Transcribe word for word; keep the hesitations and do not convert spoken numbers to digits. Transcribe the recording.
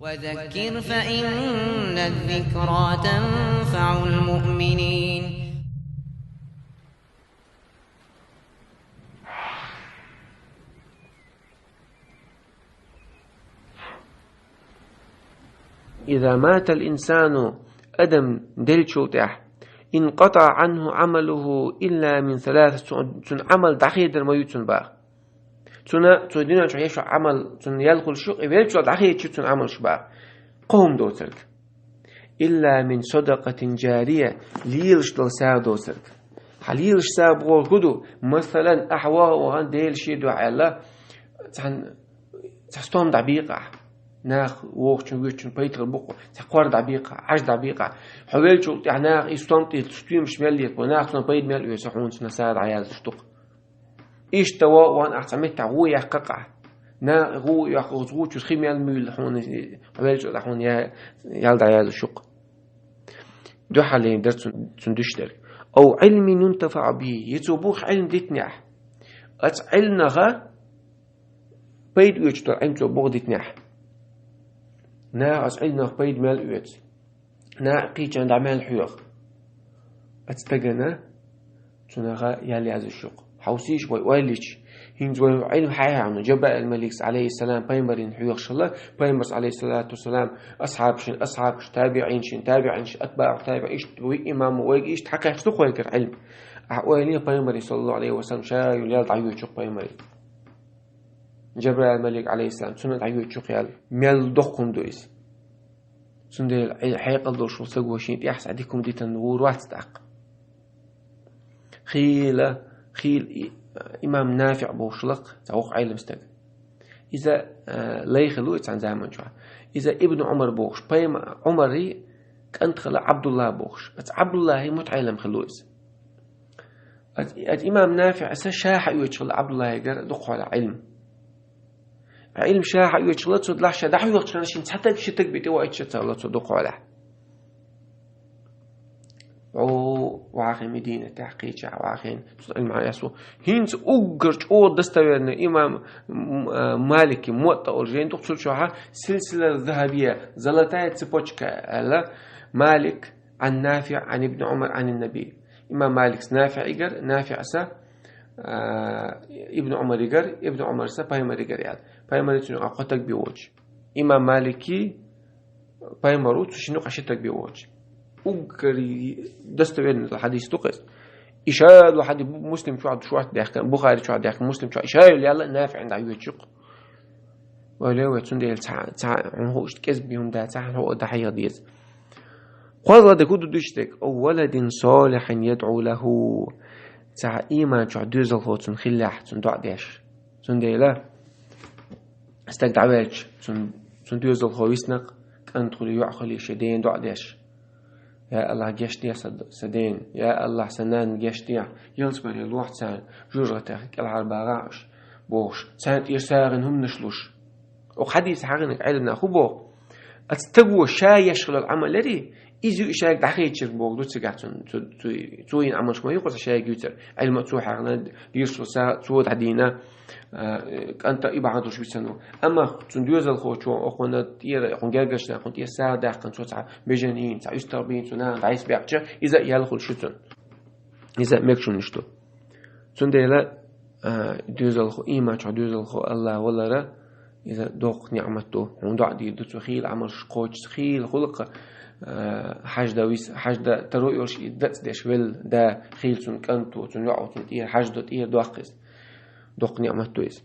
وذكر فإن الذكرى تنفع المؤمنين. إذا مات الإنسان, адам делчул тӀехь, انقطع عنه عمله إلا من ثلاث, цун, цун Ӏамал дӀахедар ма ю цун бах. Цуна, цу дуьнен чу еш Ӏамал, цун ял хуьлуш ю, и велчул дӀахедаш ю цун Ӏамалш бах. Кхо хӀума доцург. إلا من صدقة جارية, лелаш долу сагӀа доцург. Хьан лелаш сагӀа бохург хӀун ду? Масалан, ахьа ваха а вахана Делан шен дуьхьа аьлла, цхьана, цхьа стом дӀабекъахь. Нах вохучун, вуьйцучун пайда хир бу-кх, цхьа кхор дӀабекъахь, Ӏаж дӀабекъахь. Хьо велчул тӀехь наха и стом тӀе стоьмаш мел летабо, нах цунах пайда мел оьцу, хьуна цунах сагӀа дӀаязлуш ду-кх. Иштта ваха а вахана ахь цхьа меттехь гӀу яккха-кх ахь. Наха гӀу яккха, оцу гӀу чуьра хи мел муьйлу хьуна, хьо велчул тӀехь хьуна я-, ял дӀаязлуш ю-кх. Дуьххьарлера дара цун, цун дуьш дерг. أو علم ينتفع به, я цо боху Ӏилма дитинехь. Оцу Ӏилманах пайда оьцуш долу Ӏилма цо боху дитинехь. Наха оцу Ӏилманах пайда мел оьцу. Наха кхечарна дӀа мел хьоьху. Оцу стагана цунах ял язлуш ю-кх. Хьовсийша вай ойла йича, хӀинца вай Ӏилма хьахьехна, Джабраил-маликс, Ӏалайхиссалам, пайхамарна хьоьхуш хилла, пайхамарс, Ӏалайхиссалату вассалам, асхьабашна, асхьабашна, табиӀинашна, табиӀинашна, атбаӀу табиӀин, иштта вай имам, вайга иштта хьакхаьчна ду-кх вайгара Ӏилма. Ахьа ойла е, пайхамарна, саллаллаху Ӏалайхи ва саллам, ша йолу ял дӀайоьду ю-кх пайхамарна. Джабраил-малик, Ӏалайхиссалам, цунна дӀайоьду ю-кх ял. Мел доккха хӀума ду иза. Цундела хьекъал долуш волу стага шен тӀехь цхьа дика хӀума дитина вур вац тӀаккха. Хийла, хийла и-, имам НафиӀ бохуш хилла-кх цхьа воккха Ӏелам стаг. Иза, а, лай хилла ву и цхьана заман чохь. Иза Ибн Ӏумар бохуш, пайма-, Ӏумаран кӀант хилла Ӏабдулла бохуш. Оцу Ӏабдуллахьан мутаӀелам хилла ву иза. Оцу, оцу имам НафиӀас ша хьаоьцуш хилла Ӏабдуллахьигара дукхахьолахь Ӏилма. Ӏилма ша хьаоьцуш хилла, цул тӀаьхьа ша дӀахьоьхучу хенахь шен цхьа стаг, ши стаг бен тӀе ваийтича ца хилла цо дукхахьолахь. О, вахана Мединатехь кхечахь вахана, цу Ӏилма хьаэцна. ХӀинца уггар чӀогӀа достоверный имам, м, а, Маликан Муваттаъ олу жайна ду-кх, цу чохь силсила захабия, золотая цепочка аьлла, Малик, Ӏан НафиӀ, Ӏан Ибн Ӏумар, Ӏан ан-Наби. Имам Маликс НафиӀигара, НафиӀас, а, Ибн Ӏумаригара, Ибн Ӏумарс пайхамаригара аьлла. Пайхамарца цуьнан юкъахь кхо стаг бен воцуш. Имам Маликий, пайхамаро цу шинна юкъахь ши стаг бен воцуш. Уггаре достоверный хьадис ду-кх иза. И ша йолу хьадис Муслим чохь шортта даьккхина, Бухари чохь даьккхина, Муслим чохь. И ша йолу ял НафиӀана дӀайоьду-кх. Вай ле, вай цундела цхьа, цхьа, хьуна хууш кӀезиг бен хӀума дац, цхьа хьуна дӀахьеха деза. КхозлагӀа дерг хӀун ду дуьйцуш дерг? أو ولد صالح يدعو له. Цхьа иман чохь доьзалхо цунна хиллехь, цунна доӀа деш. Цундела стаг дӀавелча, цунна, цунна доьзалхо висна-кх, кӀант хуьлий, йоӀ хуьлий, шен дена доӀа деш. Я АллахӀ, гечде сан, сан дена, я АллахӀ, сан нанна гечде, ялсамане лохьа царна, жоьжахатех кӀелхьарбахахь уьш, бохуш, царна тӀера сагӀина хӀуманаш луш. Оцу хьадисехь хьахийнарг Ӏелам наха хӀун боху? Оцу стага ша еш хиллачу Ӏамал ярий, иза ю и шайга дӀахедачерг бохург ду цигахь цунна, цу, цу, цо йина Ӏамалш ма ю-кх иза шайга юьйцур. Ӏилма цо хьаьхна, дийшла сагӀа цо дӀадийна, а, кӀанта и бахьана долуш висина ву. Амма цунна доьзалхочо, окхунна тӀера, окхунна гергарчу нахана тӀера сагӀа даьккхина, цо цхьа бежана йийна, цхьа уьстагӀ бийна, цу нахана дӀасабаьккхича, иза а ял хуьлуш ю цунна. Иза а мегаш хӀуманаш ду. Цундела, а, доьзалхо, иман чохь доьзалхо АллахӀ валар, иза доккха ниӀмат ду. Хьуна доӀа дийр ду цо, хийла Ӏамалш кхочуш, хийла хуьлу-кх, а, хьаждан вис-, хьаждан таро йолуш и дацдеш велла да, хийла цунна кӀант ву, цунна йоӀ ву, цунна тӀера хьаждо, тӀера доккху иза. Доккха ниӀмат ду иза.